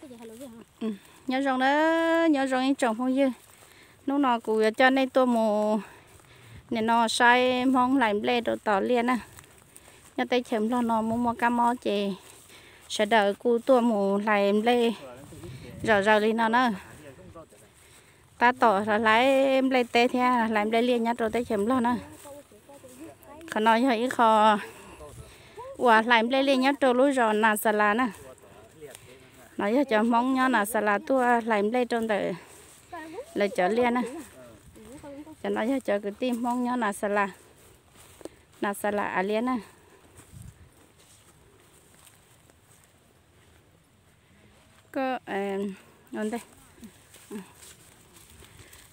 Nyob zoo na, nyob zoo ib tsoom phooj ywg. Hnub no kuv yuav coj nej tuaj mus nim no saib Hmoob hlais nplej rau tom liaj na. Nyob teb chaws Nplog no muaj muaj kab mob ces sawv daws kuj tuaj mus hlais nplej zom zaws li no na. Tab tom hlais nplej teb thiab hlais nplej liaj nyob rau teb chaws Nplog na. Qhov no yog ib qho uas hlais nplej liaj nyob rau lub zos Nas Xas Las na. No yog cov Hmoob nyob Nas Xas Las tuaj hlais nplej rau ntawm lawv cov liaj na. Cov no yog cov kwv tij Hmoob nyob Nas Xas Las, Nas Xas Las av liab na.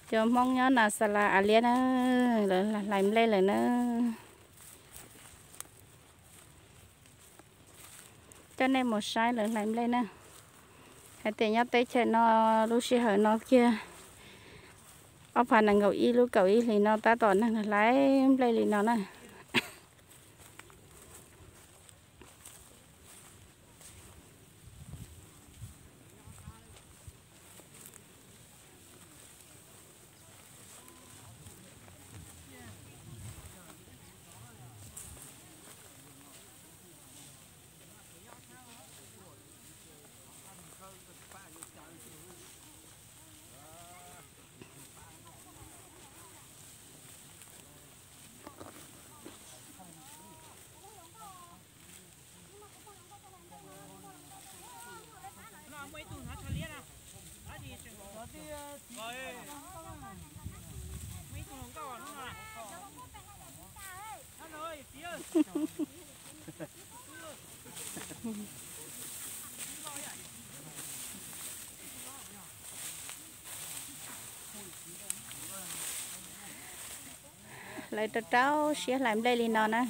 Cov Hmoob nyob Nas Xas Las av liab na, lawv hlais nplej lawm na. Coj nej mus saib lawv hlais nplej na. Hais tias nyob teb chaws no lub sij hawm no kiag ob phav nees nkaum ib lub kaum ib hlis no tab tom neeg hlais nplej li no na. Lawv rau rau siab hlais nplej li no na.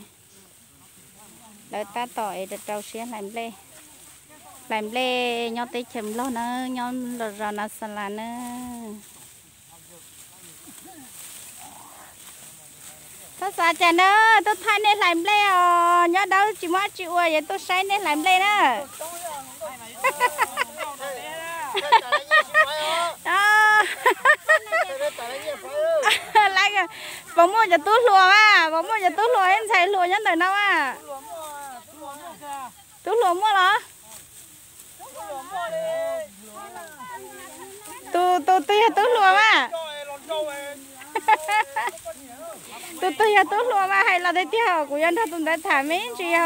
Lawv tab tom es rau rau siab hlais nplej. Hlais nplej nyob teb chaws Nplog na, nyob los zos Nas Xas Las na. Txhob xav cas na, tuaj thaij nej hlais nplej os, nyob dawb tsis muaj dab tsi ua, yuav tuaj saib nej hlais nplej na. Puas muaj cov tub hluas mas, puas muaj cov tub hluas thiab ntxhais hluas nyob ntawm no mas? Tub hluas muaj los? Tus, tus twg yog tub hluas mas? Tus twg yog tub hluas mas hais los tiag tiag, kuv yuav nrog tus ntawd tham me ntsis os.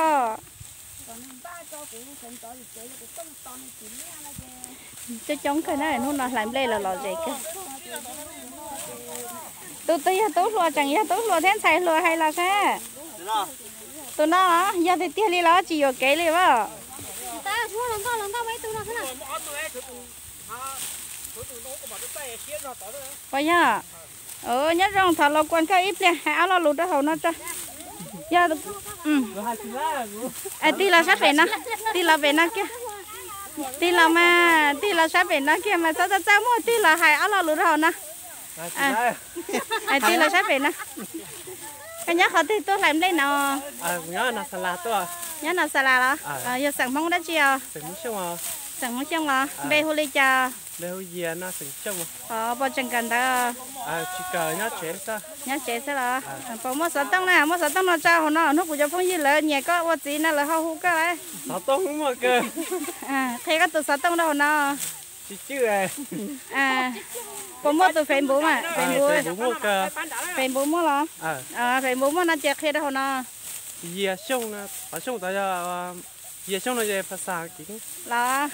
Coob coob kawg na, hnub no hlais nplej los lom zem kawg. Tus twg yog tub hluas, tseem yog tub hluas thiab ntxhais hluas hais los saib. Tus no yog tiag tiag li los tsis yuam kev li as? Puas yog? Nyob zoo, thov los kuas koj ib pliag hais ob lo lus rau hauv no tso. Yog, tig los sab pem no, tig los pem no kiag. Tig los mas, tig los sab pem no kiag mas txhob txaj txaj muag, tig los hais ob lo lus rau hauv no. Tig los sab pem no. Koj nyob qhov twg tuaj hlais nplej no? Nyob Nas Xas Las los? Yog xeem Hmoob dab tsi os? Xeem Hmoob Xyooj los? Npe hu li cas? Puas tseem kawm ntawv? Nyob tsev xwb los? Puas muaj xov tooj na? Muaj xov tooj no tso hauv no, hnub kuv cov phooj ywg lawv nyiam koj ua txiv no lawv ho hu koj lawm. Qhia koj tus xov tooj rau hauv no. Puas muaj tus Facebook mas? Facebook muaj los? Facebook muaj no ces qhia rau hauv no. Los?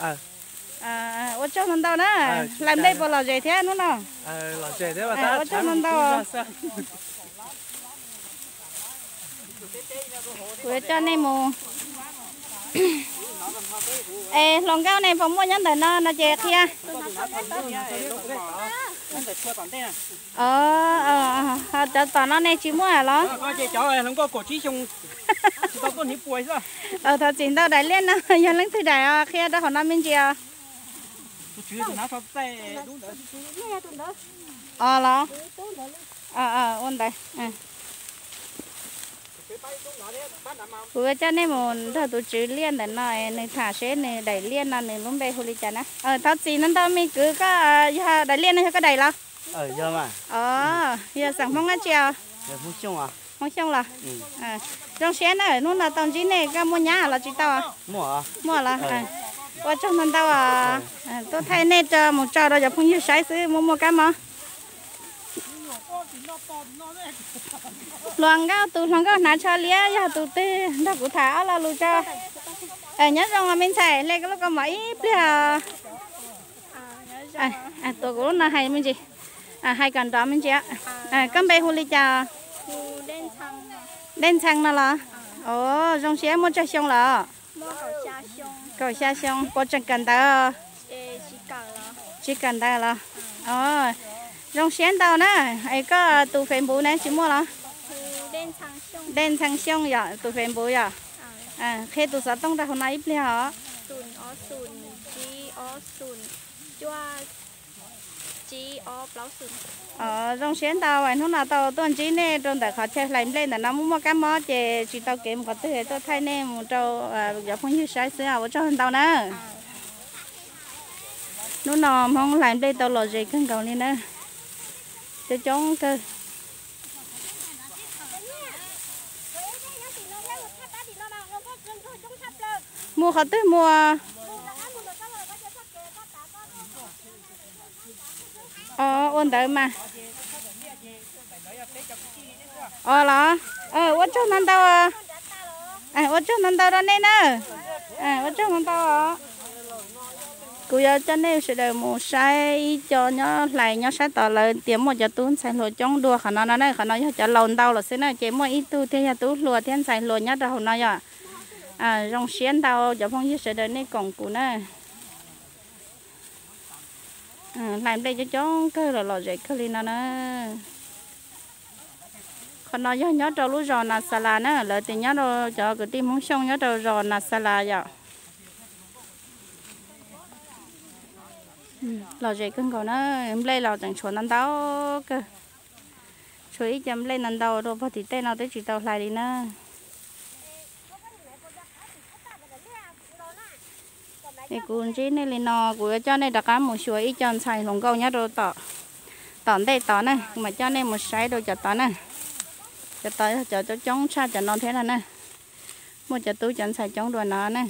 Ua tsaug ntau ntau na. Hlais nplej puas lom zem thiab hnub no? Ua tsaug ntau ntau. Kuv yuav coj nej mus. Es hluas nkauj ne puas muaj nyob ntawm no no ces qhia. Cov tom no ne tsis muaj los? Thov txim ntau, daim liaj no yog leej twg daim os, qhia rau hauv no me ntsis os. Os los? Ua ntawd. Kuv coj nej mus nrog tus tswv liaj ntawm no, nws tham seb nws daim liaj no nws lub npe hu li cas na. Thov txim ntau ntau, me kwv, koj yog daim liaj no yog koj daim los? Os, yog xeem Hmoob dab tsi os? Hmoob Xyooj los? Zoo siab na, hnub no tau ntsib nej, koj muaj nyab los tsis tau? Muaj los. Ua tsaug ntau ntau os. Tuaj thaij nej rau mus tso rau cov phooj ywg saib xwb, muaj muaj kab mob. Hluas nkauj, tus hluas nkauj hnav tsho liab yog tus twg nrog kuv tham ob lo lus tso. Nyob zoo me ntxhais, hle koj lub kaus mom ib pliag. Tuav kuv lub no hais me ntsis, hais kom nrov me ntsis. Koj npe hu li cas? Dej Ntxhee no los? Os, zoo siab, muaj tsawg xyoo los? Kaum xya xyoo. Puas tseem kawm ntawv? Tsis kawm ntawv los? Os, zoo siab ntau na. Es koj tus Facebook ne tsis muaj los? Dej Ntxhee Xyooj yom, tus Facebook yom. Qhia tus xov tooj rau hauv no ib pliag os. Os, zoo siab ntau, hnub no tau tuaj ntsib nej rau ntawm qhov chaw hlais nplej ntawm no, muaj muaj kab mob ces tsis tau kev mus qhov twg, tuaj thaij nej mus rau cov phooj ywg saib xwb, ua tsaug ntau na. Hnub no Hmoob hlais nplej tau lom zem kawg nkaus li na. Coob coob kawg. Mus qhov twg mus? Os, ua ntawd mas. Os los, ua tsaug ntau ntau. Ua tsaug ntau ntau rau nej na. Ua tsaug ntau ntau os. Kuv yuav coj nej sawv daws mus saib ib co nyob hlais nyob sab tod, lawv tias muaj cov tub ntxhais hluas coob dua qhov no no na. Qhov no yog cov laus ntau lawm xwb na, ces muaj ib tug thiaj yog tub hluas thiab ntxhais hluas nyob rau hauv no yom. Zoo siab ntau cov phooj ywg sawv daws nej koom kuv na. Hlais nplej coob coob kawg los lom zem kawg li no na. Qhov no yog nyob rau lub zos Nas Xas Las na, lawv tias nyob rau cov kwv tij Hmoob Xyooj nyob rau zos Nas Xas Las yom. Lom zem kawg nkaus na, nplej los tseem tshuav ntau ntau kawg. Tshuav ib co nplej ntau ntau rau pog tim tej no twb tsis tau hlais li na. Es kuv ntsib nej li no, kuv yuav coj nej rov qab mus xyuas ib co ntxhais hluas nkauj nyob rau tom ntej tod na, kuv mam coj nej mus saib rau cov tod na. Cov tod yog cov coob coob tshaj cov no thiab no na. Muaj cov tub cov ntxhais coob dua no na.